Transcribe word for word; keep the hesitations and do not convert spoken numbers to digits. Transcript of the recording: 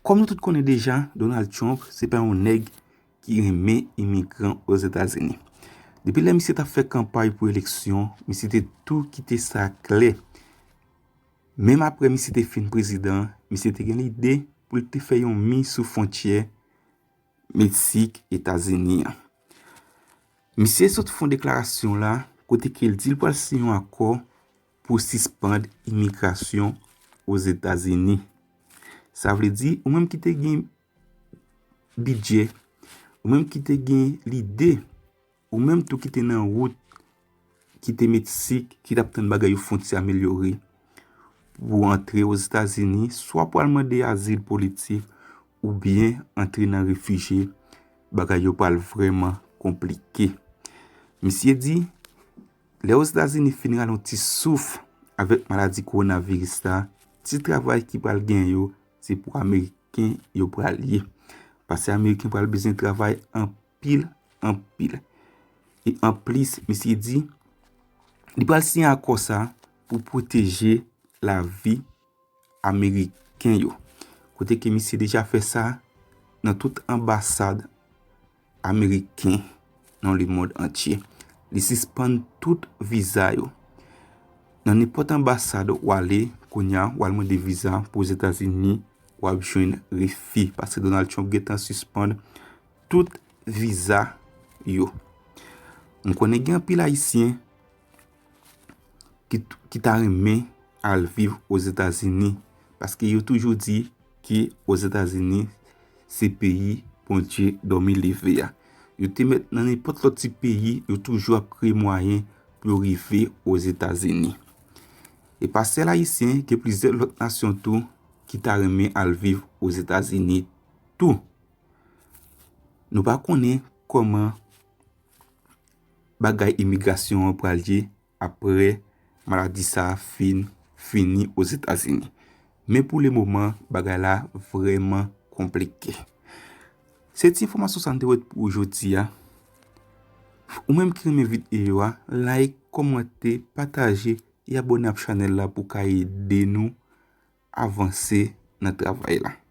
Kòm nou tout konnen deja, Donald Trump se pa yon nèg ki renmen imigran Ozetazini. Depi lè misye t ap fè kanpay pou eleksyon, misye te tou kite sa klè. Menm apre misye te fin prezidan, misye te gen lide pou l te fè yon mi sou fwontyè Meksik, Etazini an. Misye sot fè yon deklarasyon la kote ke l di l pral siyen yon akò pou sispann imigrasyon Ozetazini. Sa vle di, ou menm ki te gen bidjè, ou menm ki te gen lide, ou menm tou ki te nan wout, ki te Meksik, ki t ap tann bagay yo fwontyè amelyore pou antre Ozetazini, swa pou al mande azil politik, oubyen antre nan refijye, bagay yo pral vrèman konplike. Misye di, lè Ozetazini fin rale yon ti souf avèk maladi kowonaviris la, ti travay ki pral gen yo, se pou Ameriken yo pral ye. Paske Ameriken pral bezwen travay anpil, anpil. E anplis, misye di, li pral siyen akò sa pou pwoteje lavi Ameriken yo. Kote ke misye deja fè sa nan tout anbasad Ameriken nan lemonn antye. Li sispann tout viza yo. Nan nenpòt anbasad w ale, kounye a, w al mande viza pou Ozetazini, w ap jwenn refi. Paske Donald Trump gentan sispann tout viza yo. M konnen gen anpil Ayisyen ki, ki ta renmen al viv Ozetazini, paske yo toujou di ke Ozetazini se peyi Bondye dòmi leve a. Yo te mèt nan nenpòt lòt ti peyi, yo toujou ap kreye mwayen pou yo rive Ozetazini. E pa sèl Ayisyen, gen plizyè lòt nasyon tou ki ta renmen al viv Ozetazini tou. Nou pa konnen kòman bagay imigrasyon an pral ye apre maladi sa a fin fini Ozetazini. Men pou le moman, bagay la vrèman konplike. Se ti enfòmasyon sa m te pote pou ou jodi a. Ou menm ki renmen videyo a, like, kòmante, pataje e abòne ak chanèl la pou ka ede nou avanse nan travay la.